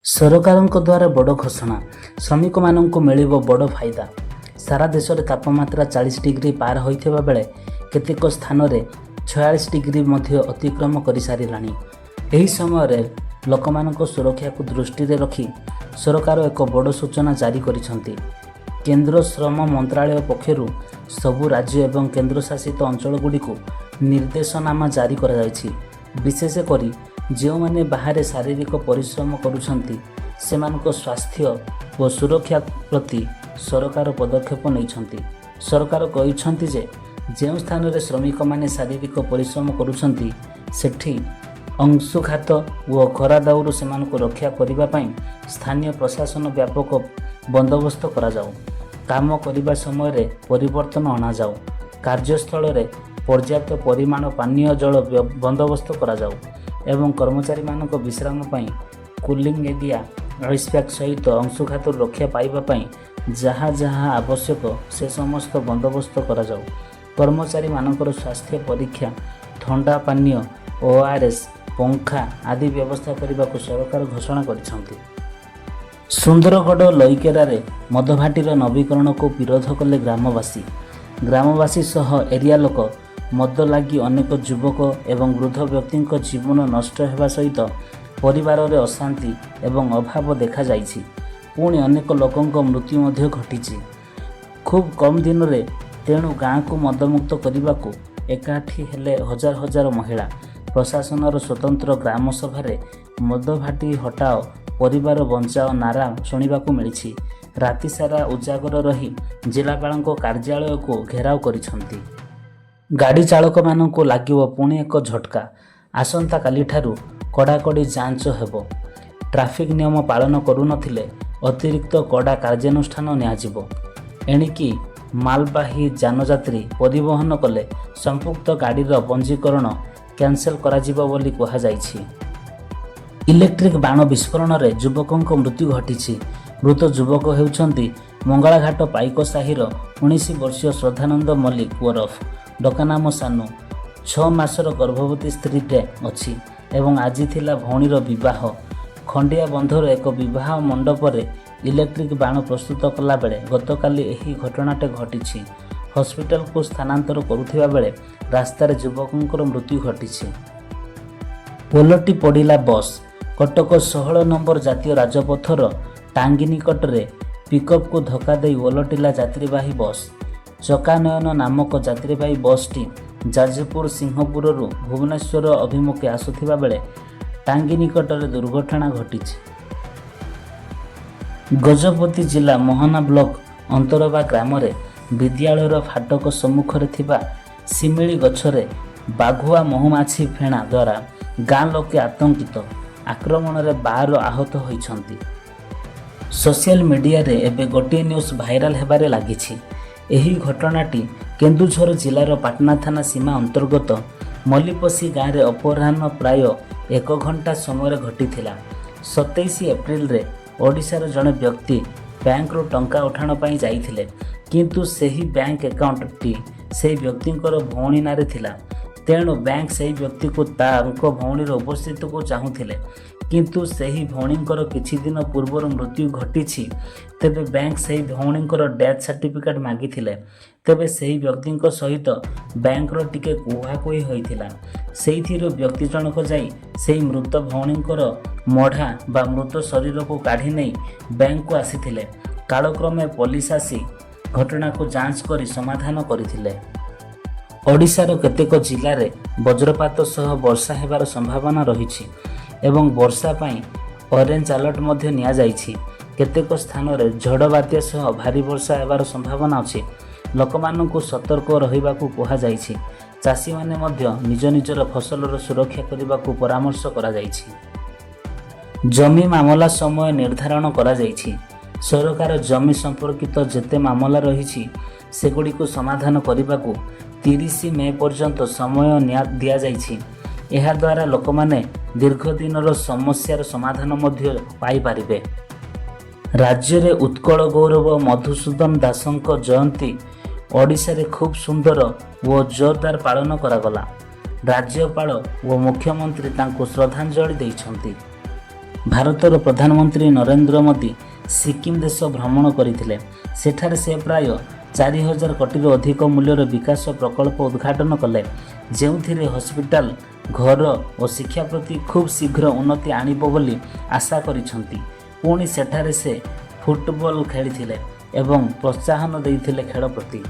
ସରକାରଙ୍କ ଦ୍ୱାରା ବଡ଼ ଘୋଷଣା, ଶ୍ରମିକମାନଙ୍କୁ ମିଳିବ ବଡ଼ ଫାଇଦା। ସାରା ଦେଶରେ ତାପମାତ୍ରା 40 ଡିଗ୍ରୀ ପାର ହୋଇଥିବା ବେଳେ କେତେକ ସ୍ଥାନରେ 46 ଡିଗ୍ରୀ ମଧ୍ୟ ଅତିକ୍ରମ କରିସାରିଲାଣି। ଏହି ସମୟରେ ଲୋକମାନଙ୍କ ସୁରକ୍ଷାକୁ ଦୃଷ୍ଟିରେ ରଖି ସରକାର ଏକ ବଡ଼ ସୂଚନା ଜାରି କରିଛନ୍ତି। କେନ୍ଦ୍ର ଶ୍ରମ ମନ୍ତ୍ରାଳୟ ପକ୍ଷରୁ ସବୁ ରାଜ୍ୟ ଏବଂ କେନ୍ଦ୍ରଶାସିତ ଅଞ୍ଚଳଗୁଡ଼ିକୁ ନିର୍ଦ୍ଦେଶନାମା ଜାରି କରାଯାଇଛି। ବିଶେଷ କରି ଯେଉଁମାନେ ବାହାରେ ଶାରୀରିକ ପରିଶ୍ରମ କରୁଛନ୍ତି, ସେମାନଙ୍କ ସ୍ୱାସ୍ଥ୍ୟ ଓ ସୁରକ୍ଷା ପ୍ରତି ସରକାର ପଦକ୍ଷେପ ନେଇଛନ୍ତି। ସରକାର କହିଛନ୍ତି ଯେ ଯେଉଁ ସ୍ଥାନରେ ଶ୍ରମିକମାନେ ଶାରୀରିକ ପରିଶ୍ରମ କରୁଛନ୍ତି, ସେଠି ଅଂଶୁଘାତ ଓ ଖରା ଦାଉରୁ ସେମାନଙ୍କୁ ରକ୍ଷା କରିବା ପାଇଁ ସ୍ଥାନୀୟ ପ୍ରଶାସନ ବ୍ୟାପକ ବନ୍ଦୋବସ୍ତ କରାଯାଉ। କାମ କରିବା ସମୟରେ ପରିବର୍ତ୍ତନ ଅଣାଯାଉ। କାର୍ଯ୍ୟସ୍ଥଳରେ ପର୍ଯ୍ୟାପ୍ତ ପରିମାଣ ପାନୀୟ ଜଳ ବନ୍ଦୋବସ୍ତ କରାଯାଉ ଏବଂ କର୍ମଚାରୀମାନଙ୍କ ବିଶ୍ରାମ ପାଇଁ କୁଲିଂ ଏରିଆ, ଆଇସ୍ପ୍ୟାକ୍ ସହିତ ଅଂଶୁଘାତରୁ ରକ୍ଷା ପାଇବା ପାଇଁ ଯାହା ଯାହା ଆବଶ୍ୟକ, ସେ ସମସ୍ତ ବନ୍ଦୋବସ୍ତ କରାଯାଉ। କର୍ମଚାରୀମାନଙ୍କର ସ୍ୱାସ୍ଥ୍ୟ ପରୀକ୍ଷା, ଥଣ୍ଡା ପାନୀୟ, ଓଆରଏସ୍, ପଙ୍ଖା ଆଦି ବ୍ୟବସ୍ଥା କରିବାକୁ ସରକାର ଘୋଷଣା କରିଛନ୍ତି। ସୁନ୍ଦରଗଡ଼ ଲଇକେରାରେ ମଦଭାଟିର ନବୀକରଣକୁ ବିରୋଧ କଲେ ଗ୍ରାମବାସୀ। ଗ୍ରାମବାସୀ ସହ ଏରିଆ ଲୋକ ମଦ ଲାଗି ଅନେକ ଯୁବକ ଏବଂ ବୃଦ୍ଧ ବ୍ୟକ୍ତିଙ୍କ ଜୀବନ ନଷ୍ଟ ହେବା ସହିତ ପରିବାରରେ ଅଶାନ୍ତି ଏବଂ ଅଭାବ ଦେଖାଯାଇଛି। ପୁଣି ଅନେକ ଲୋକଙ୍କ ମୃତ୍ୟୁ ମଧ୍ୟ ଘଟିଛି ଖୁବ୍ କମ୍ ଦିନରେ। ତେଣୁ ଗାଁକୁ ମଦମୁକ୍ତ କରିବାକୁ ଏକାଠି ହେଲେ ହଜାର ହଜାର ମହିଳା। ପ୍ରଶାସନର ସ୍ୱତନ୍ତ୍ର ଗ୍ରାମ ସଭାରେ "ମଦଭାଟି ହଟାଅ, ପରିବାର ବଞ୍ଚାଅ" ନାରା ଶୁଣିବାକୁ ମିଳିଛି। ରାତିସାରା ଉଜାଗର ରହି ଜିଲ୍ଲାପାଳଙ୍କ କାର୍ଯ୍ୟାଳୟକୁ ଘେରାଉ କରିଛନ୍ତି। ଗାଡ଼ି ଚାଳକମାନଙ୍କୁ ଲାଗିବ ପୁଣି ଏକ ଝଟକା। ଆସନ୍ତାକାଲିଠାରୁ କଡ଼ାକଡ଼ି ଯାଞ୍ଚ ହେବ। ଟ୍ରାଫିକ୍ ନିୟମ ପାଳନ କରୁନଥିଲେ ଅତିରିକ୍ତ କଡ଼ା କାର୍ଯ୍ୟାନୁଷ୍ଠାନ ନିଆଯିବ। ଏଣିକି ମାଲବାହୀ ଯାନଯାତ୍ରୀ ପରିବହନ କଲେ ସମ୍ପୃକ୍ତ ଗାଡ଼ିର ପଞ୍ଜୀକରଣ କ୍ୟାନସେଲ କରାଯିବ ବୋଲି କୁହାଯାଇଛି। ଇଲେକ୍ଟ୍ରିକ୍ ବାଣ ବିସ୍ଫୋରଣରେ ଯୁବକଙ୍କ ମୃତ୍ୟୁ ଘଟିଛି। ମୃତ ଯୁବକ ହେଉଛନ୍ତି ମଙ୍ଗଳାଘାଟ ପାଇକ ସାହିର 19 ବର୍ଷୀୟ ଶ୍ରଦ୍ଧାନନ୍ଦ ମଲ୍ଲିକ ଓରଫ ଡକାନାମ ସାନୁ। 6 ମାସର ଗର୍ଭବତୀ ସ୍ତ୍ରୀଟେ ଅଛି ଏବଂ ଆଜି ଥିଲା ଭଉଣୀର ବିବାହ। ଖଣ୍ଡିଆବନ୍ଧର ଏକ ବିବାହ ମଣ୍ଡପରେ ଇଲେକ୍ଟ୍ରିକ୍ ବାଣ ପ୍ରସ୍ତୁତ କଲାବେଳେ ଗତକାଲି ଏହି ଘଟଣାଟି ଘଟିଛି। ହସ୍ପିଟାଲକୁ ସ୍ଥାନାନ୍ତର କରୁଥିବା ବେଳେ ରାସ୍ତାରେ ଯୁବକଙ୍କର ମୃତ୍ୟୁ ଘଟିଛି। ଓଲଟି ପଡ଼ିଲା ବସ୍। କଟକ 16 ନମ୍ବର ଜାତୀୟ ରାଜପଥର ଟାଙ୍ଗି ନିକଟରେ ପିକଅପ୍କୁ ଧକ୍କା ଦେଇ ଓଲଟିଲା ଯାତ୍ରୀବାହୀ ବସ୍। ଚକାନୟନ ନାମକ ଯାତ୍ରୀବାହୀ ବସ୍ଟି ଯାଜପୁର ସିଂହପୁରରୁ ଭୁବନେଶ୍ୱର ଅଭିମୁଖେ ଆସୁଥିବା ବେଳେ ଟାଙ୍ଗି ନିକଟରେ ଦୁର୍ଘଟଣା ଘଟିଛି। ଗଜପତି ଜିଲ୍ଲା ମୋହନା ବ୍ଲକ ଅନ୍ତରବା ଗ୍ରାମରେ ବିଦ୍ୟାଳୟର ଫାଟକ ସମ୍ମୁଖରେ ଥିବା ଶିମିଳି ଗଛରେ ବାଘୁଆ ମହୁମାଛି ଫେଣା ଦ୍ୱାରା ଗାଁ ଲୋକେ ଆତଙ୍କିତ। ଆକ୍ରମଣରେ 12 ଆହତ ହୋଇଛନ୍ତି। ସୋସିଆଲ ମିଡିଆରେ ଏବେ ଗୋଟିଏ ନ୍ୟୁଜ୍ ଭାଇରାଲ ହେବାରେ ଲାଗିଛି। ଏହି ଘଟଣାଟି କେନ୍ଦୁଝର ଜିଲ୍ଲାର ପାଟନା ଥାନା ସୀମା ଅନ୍ତର୍ଗତ ମଲିପଶି ଗାଁରେ ଅପରାହ୍ନ ପ୍ରାୟ 1 ଘଣ୍ଟା ସମୟରେ ଘଟିଥିଲା। 27 ଏପ୍ରିଲରେ ଓଡ଼ିଶାର ଜଣେ ବ୍ୟକ୍ତି ବ୍ୟାଙ୍କରୁ ଟଙ୍କା ଉଠାଣ ପାଇଁ ଯାଇଥିଲେ। କିନ୍ତୁ ସେହି ବ୍ୟାଙ୍କ ଆକାଉଣ୍ଟଟି ସେହି ବ୍ୟକ୍ତିଙ୍କର ଭଉଣୀ ନାଁରେ ଥିଲା। ତେଣୁ ବ୍ୟାଙ୍କ ସେହି ବ୍ୟକ୍ତିକୁ ତାଙ୍କ ଭଉଣୀର ଉପସ୍ଥିତିକୁ ଚାହୁଁଥିଲେ। କିନ୍ତୁ ସେହି ଭଉଣୀଙ୍କର କିଛି ଦିନ ପୂର୍ବରୁ ମୃତ୍ୟୁ ଘଟିଛି। ତେବେ ବ୍ୟାଙ୍କ ସେହି ଭଉଣୀଙ୍କର ଡେଥ୍ ସାର୍ଟିଫିକେଟ୍ ମାଗିଥିଲେ। ତେବେ ସେହି ବ୍ୟକ୍ତିଙ୍କ ସହିତ ବ୍ୟାଙ୍କର ଟିକେ କୁହାକୁହି ହୋଇଥିଲା। ସେଇଥିରୁ ବ୍ୟକ୍ତି ଜଣକ ଯାଇ ସେହି ମୃତ ଭଉଣୀଙ୍କର ମଢ଼ା ବା ମୃତ ଶରୀରକୁ କାଢ଼ି ନେଇ ବ୍ୟାଙ୍କକୁ ଆସିଥିଲେ। କାଳକ୍ରମେ ପୋଲିସ ଆସି ଘଟଣାକୁ ଯାଞ୍ଚ କରି ସମାଧାନ କରିଥିଲେ। ଓଡ଼ିଶାର କେତେକ ଜିଲ୍ଲାରେ ବଜ୍ରପାତ ସହ ବର୍ଷା ହେବାର ସମ୍ଭାବନା ରହିଛି ଏବଂ ବର୍ଷା ପାଇଁ ଅରେଞ୍ଜ ଆଲର୍ଟ ମଧ୍ୟ ନିଆଯାଇଛି। କେତେକ ସ୍ଥାନରେ ଝଡ଼ ବାତ୍ୟା ସହ ଭାରୀ ବର୍ଷା ହେବାର ସମ୍ଭାବନା ଅଛି। ଲୋକମାନଙ୍କୁ ସତର୍କ ରହିବାକୁ କୁହାଯାଇଛି। ଚାଷୀମାନେ ମଧ୍ୟ ନିଜ ନିଜର ଫସଲର ସୁରକ୍ଷା କରିବାକୁ ପରାମର୍ଶ କରାଯାଇଛି। ଜମି ମାମଲା ସମୟ ନିର୍ଦ୍ଧାରଣ କରାଯାଇଛି। ସରକାର ଜମି ସମ୍ପର୍କିତ ଯେତେ ମାମଲା ରହିଛି, ସେଗୁଡ଼ିକୁ ସମାଧାନ କରିବାକୁ 30 ମେ ପର୍ଯ୍ୟନ୍ତ ସମୟ ଦିଆଯାଇଛି। ଏହାଦ୍ୱାରା ଲୋକମାନେ ଦୀର୍ଘ ଦିନର ସମସ୍ୟାର ସମାଧାନ ମଧ୍ୟ ପାଇପାରିବେ। ରାଜ୍ୟରେ ଉତ୍କଳ ଗୌରବ ମଧୁସୂଦନ ଦାସଙ୍କ ଜୟନ୍ତୀ ଓଡ଼ିଶାରେ ଖୁବ୍ ସୁନ୍ଦର ଓ ଜୋରଦାର ପାଳନ କରାଗଲା। ରାଜ୍ୟପାଳ ଓ ମୁଖ୍ୟମନ୍ତ୍ରୀ ତାଙ୍କୁ ଶ୍ରଦ୍ଧାଞ୍ଜଳି ଦେଇଛନ୍ତି। ଭାରତର ପ୍ରଧାନମନ୍ତ୍ରୀ ନରେନ୍ଦ୍ର ମୋଦି ସିକିମ୍ ଦେଶ ଭ୍ରମଣ କରିଥିଲେ। ସେଠାରେ ସେ ପ୍ରାୟ 4000 କୋଟିରୁ ଅଧିକ ମୂଲ୍ୟର ବିକାଶ ପ୍ରକଳ୍ପ ଉଦ୍ଘାଟନ କଲେ, ଯେଉଁଥିରେ ହସ୍ପିଟାଲ, ଘର ଓ ଶିକ୍ଷା ପ୍ରତି ଖୁବ୍ ଶୀଘ୍ର ଉନ୍ନତି ଆଣିବ ବୋଲି ଆଶା କରିଛନ୍ତି। ପୁଣି ସେଠାରେ ସେ ଫୁଟବଲ ଖେଳିଥିଲେ ଏବଂ ପ୍ରୋତ୍ସାହନ ଦେଇଥିଲେ ଖେଳ ପ୍ରତି।